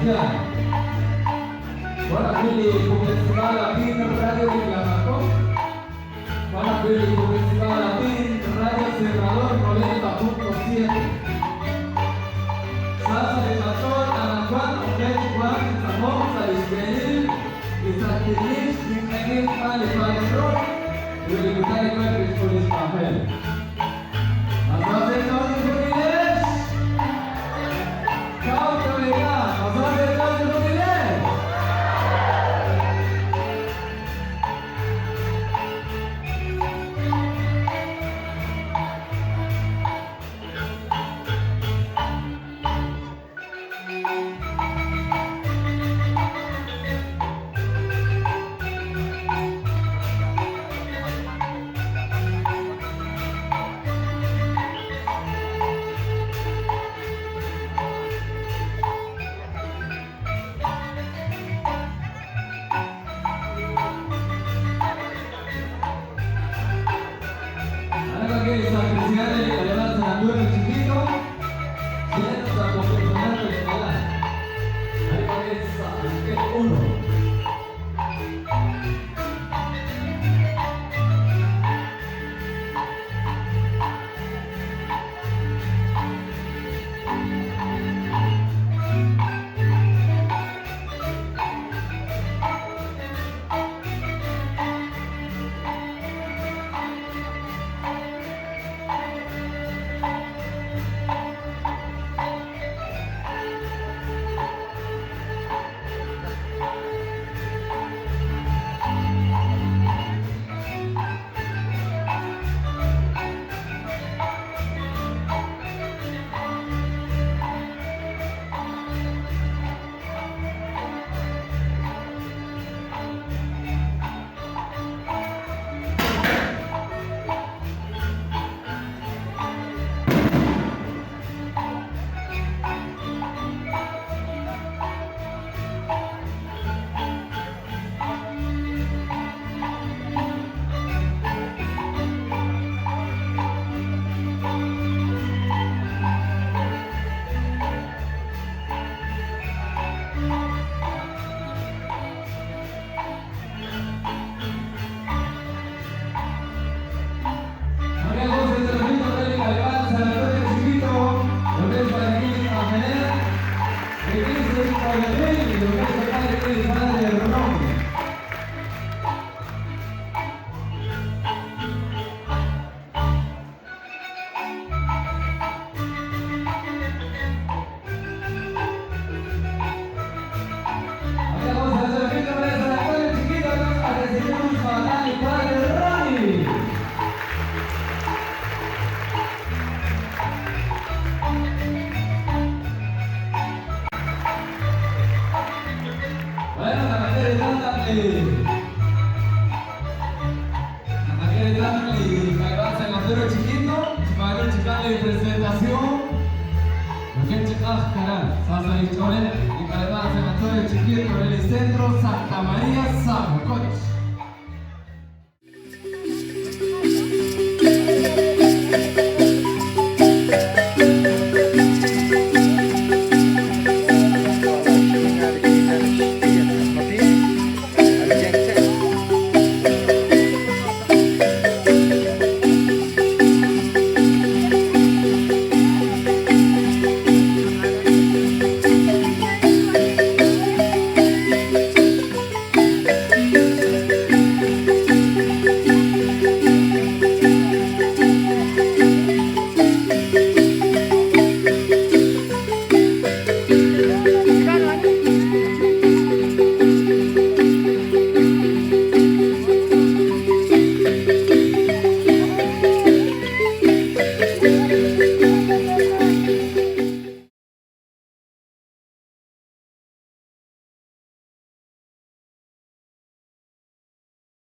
Santiago. Wan ajwi' li puktesib'aal aatin Radio Iclamacó. Wan ajwi' li puktesib'aal aatin Radio Cerrador 90.7. Sa sa' li qach'ool anaqwan oqech wank chi tz'aqonk sa' li xb'eenil li santilil xninq'ehil xb'aan li Padre Ron ut li kutan li wank kixk'ul li xk'anjel. Ma sa sa' eech'ool chejunilex? Kaw taweka, ma sa sa' eech'ool chejunilex? Centro Santa María Zapococh.